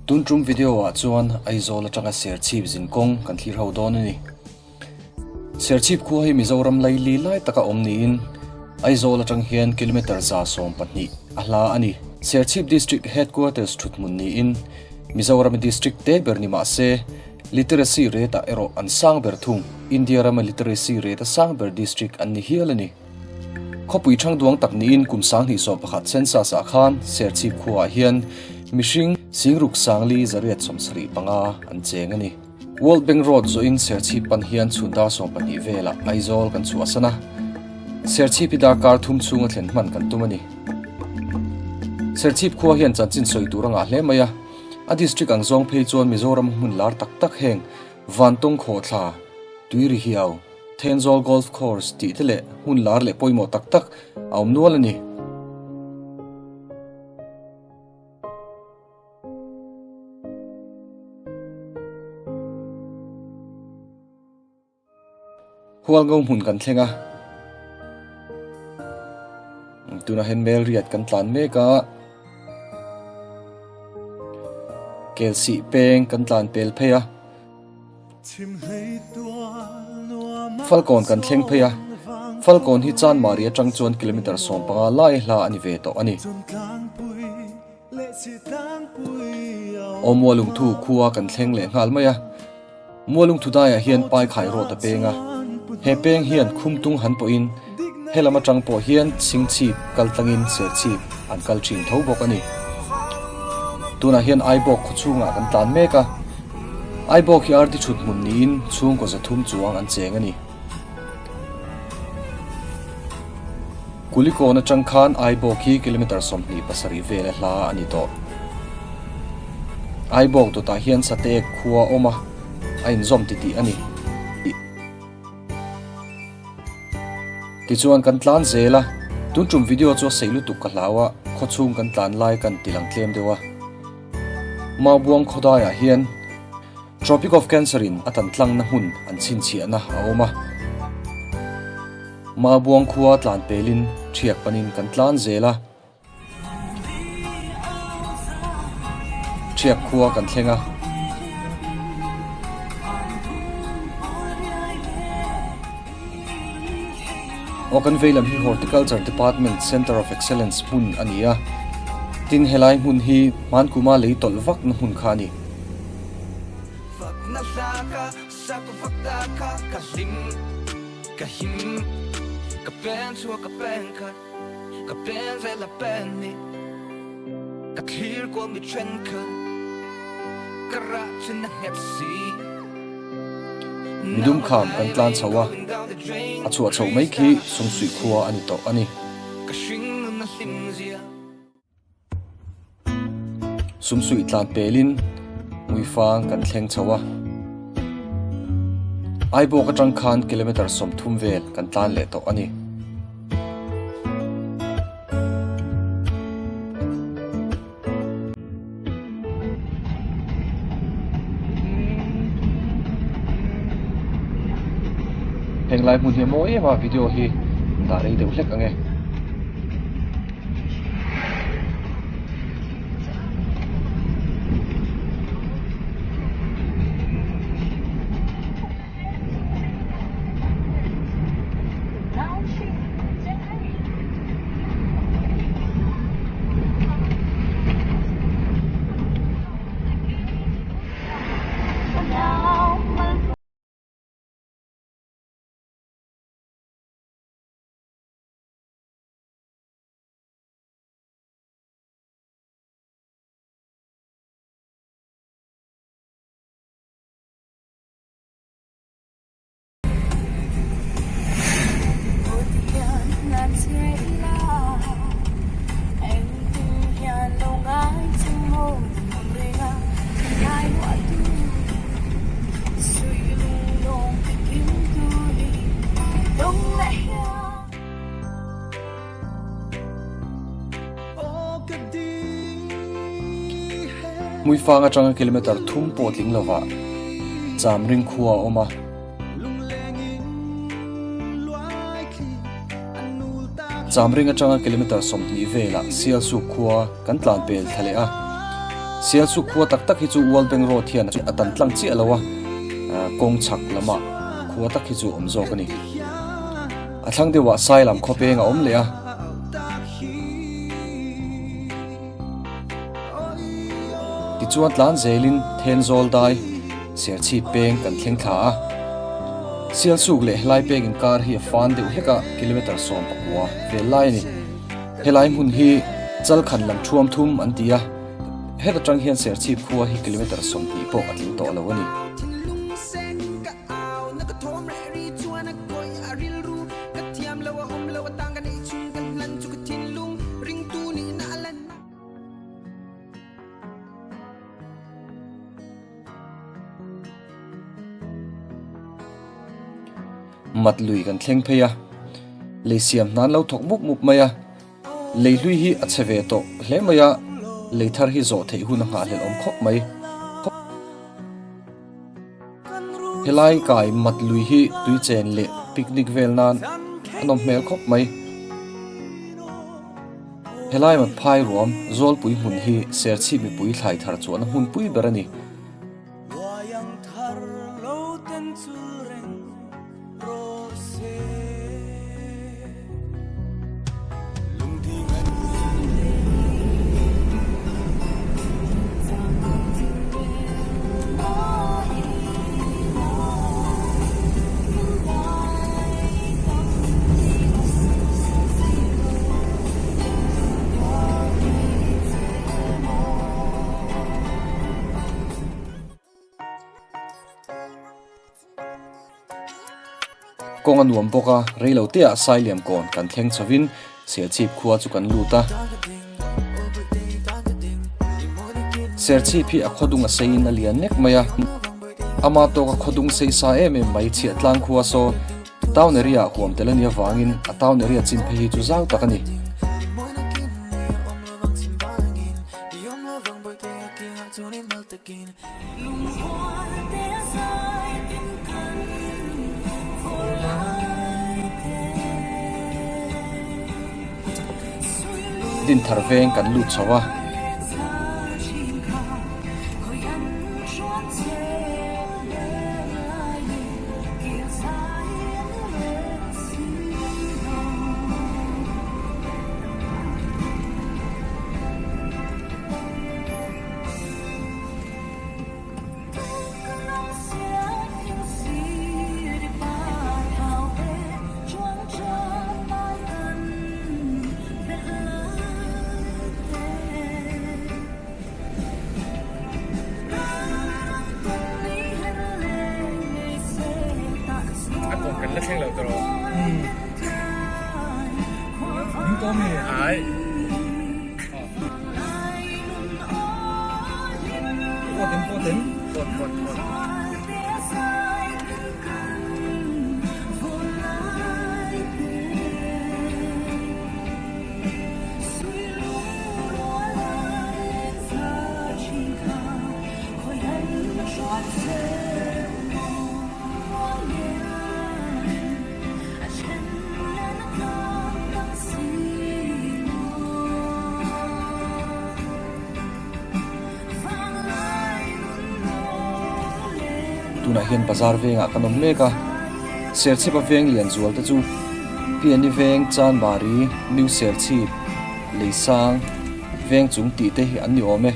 Tun tum video ah chuan Aizawl atanga Serchhip zinkawng kan thlir ho dawn a ni. Serchhip khua hi Mizoram laili lai taka awm niin Aizawl atang hian kilometre 112 a hla a ni. Serchhip District Headquarters thuthmun niin Mizoram District te ber ni mah se Literacy rate ah erawh an sang ber thung. India rama literacy rate a sang ber district an ni hial a ni. Khawpui thangduang tak niin kum 2011 census ah khan Serchhip khuaah hian mihring singruk sangli 875 an cheng a ni. World Bank Road zawhin Serchhip pan hian chhun dar 12 velah Aizawl kan chhuahsan a. Serchhip hi darkar thum chhunga thlen hman kan tum a ni. Serchhip khua hian chanchin sawi tur a ngah hle mai a. A district ang zawng phei chuan Mizoram hmun lar tak tak heng Vantawng Khawhthla, Tuirihiau, Thenzawl Golf Course tih te leh hmun lar leh pawimawh tak tak a awm nual a ni. Hualngo hmun kan thleng a, tunah hian Melriat kan tlan mek a, Kelsih peng kan tlan pel phei a, Falkawn kan thleng phei a, Falkawn hi Chanmari atang chuan kilometre 15 lai hla a ni ve tawh a ni. Aw Mualungthu khua kan thleng leh nghal mai a. Mualungthu daiah hian pai khai rawt a peng a. He peng hian khumtung han pawhin helam atang pawh hian chhingchhip kal tlangin serchhip an kal thin tho bawk a ni. Tunah hian Aibawk khaw chhungah kan tlan mek a. Aibawk hi arti thut hmun niin chhungkaw 300 chuang an cheng a ni. Kulikawn atang khan Aibawk hi kilometre 27 vel a hla a ni tawh. Aibawk dawtah hian Sateek khua awm a, a inzawm titih a ni. Tichuan kan tlan zel a, tun tum video chu a sei lutuk ka hlau a, khaw chhung kan tlan lai kan tilang tlem deuh a. Maubuang khawdaiah hian Tropic of Cancer in a tan tlangna hmun an chhinchhiahna a awm a. Maubuang khua tlan pelin thiak panin kan tlan zel a. Thiak khua kan thleng a. Aw kan veilam hi Horticulture Department Centre of Excellence hmun a ni a. Tin helai hmun hi hmankuma lei tawlh vak na hmun kha a ni. Midum kham kan tlan chho a, a chhuah chhoh mai khi Sumsuih khua a ni tawh a ni. Sumsuih tlan pelin Hmuifang kan thleng chho a, Aibawk atang khan kilometre 30 vel kan tlan leh tawh a ni. Heng lai hmun hi a mawi em a, video hi dah rei deuh hlek ang e. Hmuifang atanga kilometre thum pawh tling lovah Chamring khua a awm a. Chamring atanga kilometre 20 velah Sialsuk khua kan tlan pel thla leh a. Sialsuk khua tak tak hi chu World Bank Road hian a tan tlang chiah lo a, kawng chhak lamah khua tak hi chu a awm zawk a ni. A thlang deuhah Sailam khaw peng a awm leh a. Tichuan tlan zelin Thenzawl dai Serchhip peng kan thleng thla a. Sialsuk leh helai peng inkar hi a fan deuh hlek a, kilometre 19 vel lai a ni. Helai hmun hi Chalkhan lam thuam thum an ti a, heta tang hian Serchhip khua hi kilometre 20 pawh a tling tawh lo a ni. Mat lui kan thleng phei a, lei siam hna an lo thawk mup mup mai a, lei hlui hi a chhe ve tawh hle mai a, lei thar hi zawh theih hun a nghahhlelh awm khawp mai. Helai kai mat lui hi tui chen leh picnic vel nan a nawm hmel khawp mai. Helai mat phai ruam Zawlpui hmun hi Serchhip mipui thlai thar chuahna hmunpui ber a ni. Kawng a nuam bawk a, rei lo te ah Sailiam kawn kan thleng chho in Serchhip khua chu kan lut a. Serchhip hi a khawdung a sei in a lian nek mai a, ama tawka khawdung sei sa em em mai chhiahtlang khua saw Town area ah huam tel a nih avangin a town area chin phei hi chu zau tak a ni. Dinthar veng kan lut chho a. A kawng kan la thleng lo tawh. Min ko mi. Ai. Pawt em pawt em. Pawt pawt pawt. Tunah hian bazar vengah kan awm mek a, Serchhip a veng lian zual te chu Piani veng, Chanbari, New Serchhip, Leisang, Veng chung tih te hi an ni awm e.